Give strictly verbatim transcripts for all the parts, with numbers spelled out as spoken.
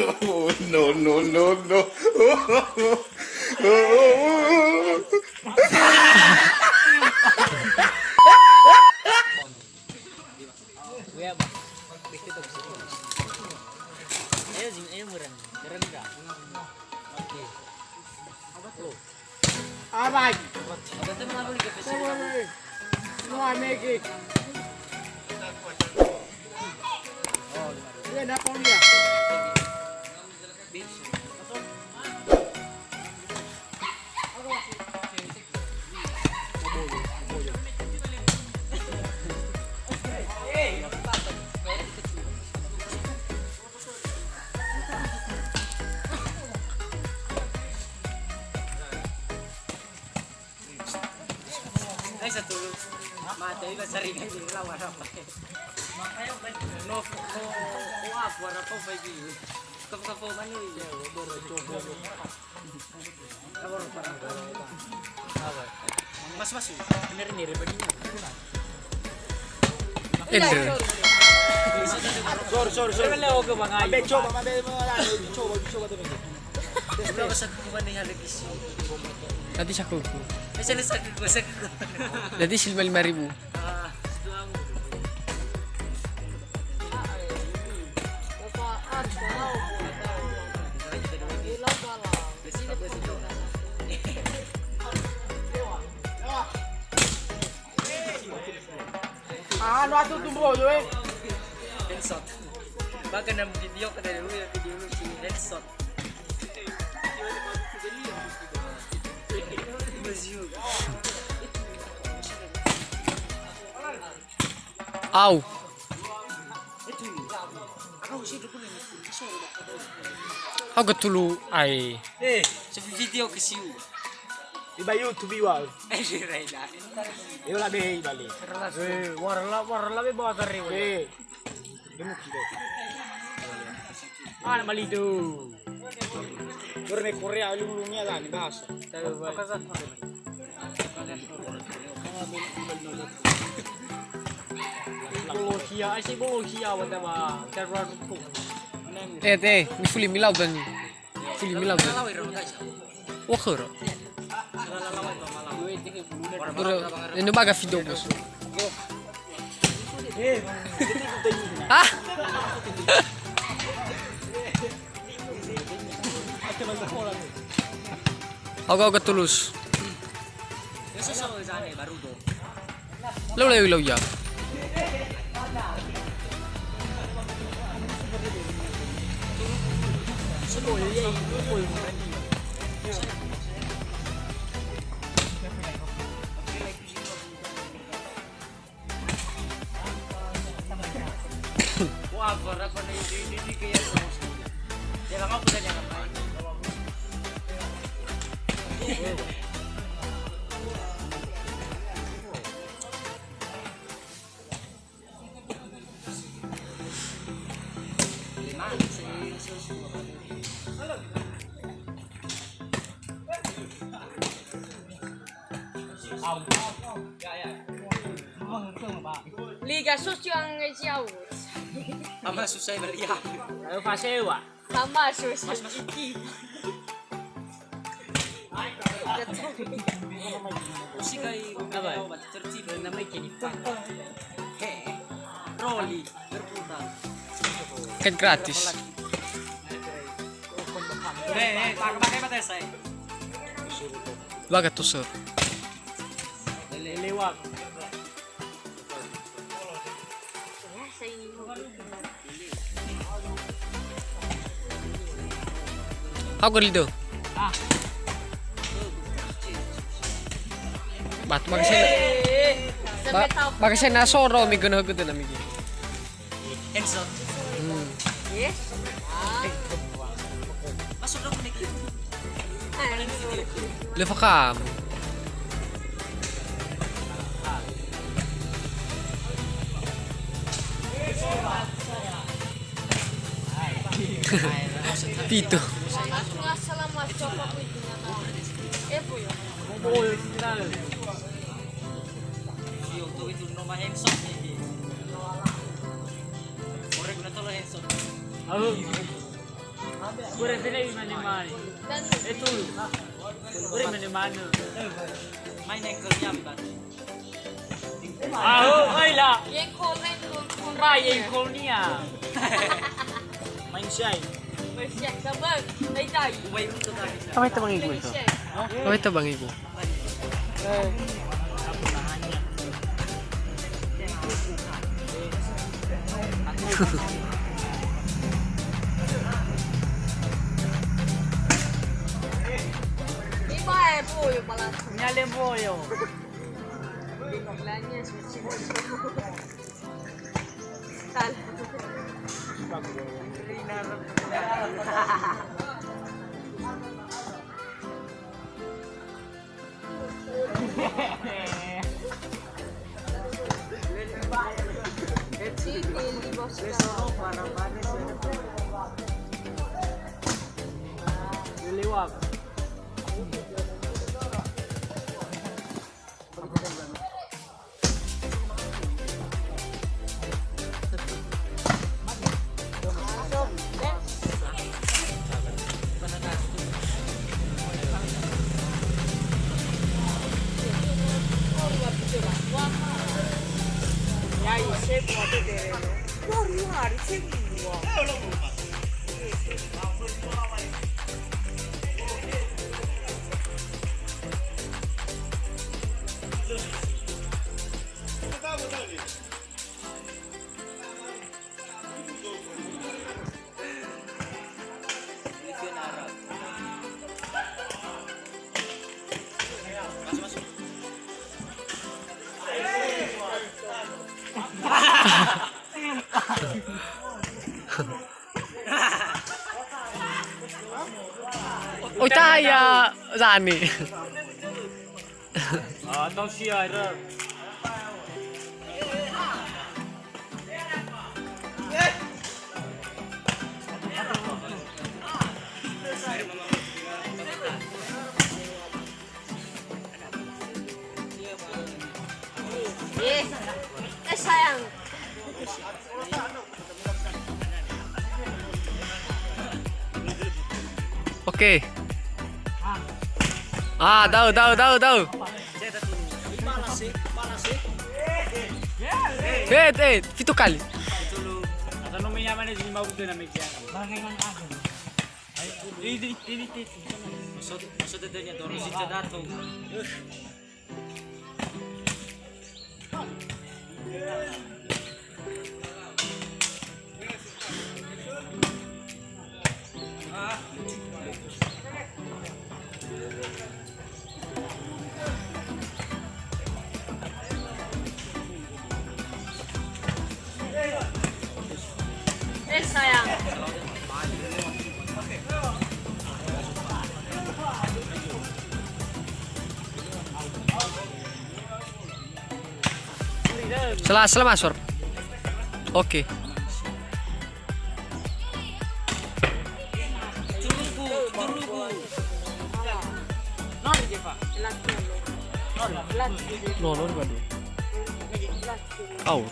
Oh, no, no, no, no. Ayo, zing, ayo, murang. Keren, dah. Oke. Abai. Semua mege. Iya, Napolia. Ai satu mate, iba sering aja lawan apa. No, no, no, apa, apa, apa ini? Kapo-kapo mana ini? Mas, mas, bener ini, bener ini. Endre. Sorry, sorry, sorry. Mabe coba, mabe, mabe, coba, coba, coba, coba. Nanti sakuku. Jadi lima lima ribu. Ah, no atu tumbuh yo, eh. Headshot. Baga nam video kata dulu ya, video lu si headshot. Au. Au gatulu ai. Eh, so video ke siu. Iba YouTube iwa. Eh, Raida. Yo la be ibali. Eh, warla, warla be bawa tare. Eh. Demuki deh. Ah, malido. Berme Korea lulu nia lah ni bahasa. Bolosia, ai si Bolosia, wata ba. Eh, teh, ni fuli milau tani. Fuli milau tani. Wah, kero. Ora, ini baga video, bos. Hah? Oga, oga, tulus. Lau, lau, lau, ya. Liga sos yang ngejauh. Sama susah beli ya. Ayo, pasewa. Sama susah iki. Sigai apa? Namanya gini. He. Roli berputar. Kan gratis. He, he, tak pakai mata saya. Baga tosor. Lewat. Aku lido. Bat, makasih. Ba-, makasih na soro mi guna gitu na migi. Handsome. Hmm. Masuk dong, Nick. Le fakam. Pito. Börö fene mane-mane. Etu. Börö mane-mane. Mai nengkel nyam tadi. Aho, oi la. Yengkol, yengkol, yengkol. Ra yengkol nia. Main syai. Main syai, sabar. Dai, dai. Apa itu Bang Ibu itu? Apa itu Bang Ibu? Ibae boyo pala. Nyale boyo. Oi, taha ia Zani. Ah, tau sia, Ira. Eh, eh, sayang. Oke. Ah, dau, dau, dau, dau. Eh, eh, fitu kali. Maksud, maksud dia tanya dorong si Cedato. Eh, sayang. Sela-, selamat, Sor. Oke. No, no, no. Aur.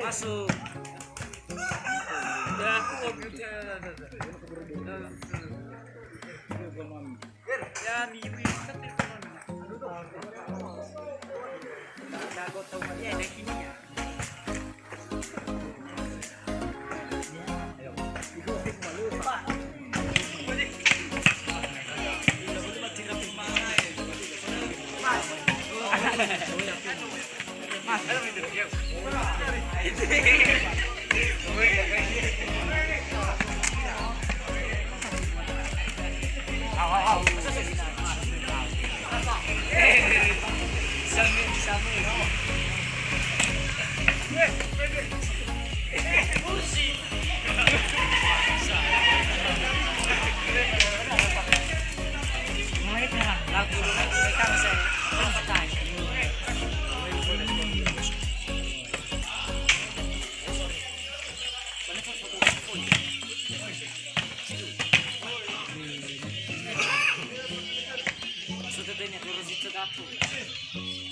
Masuk. Sotto bene, Rosito Gatto.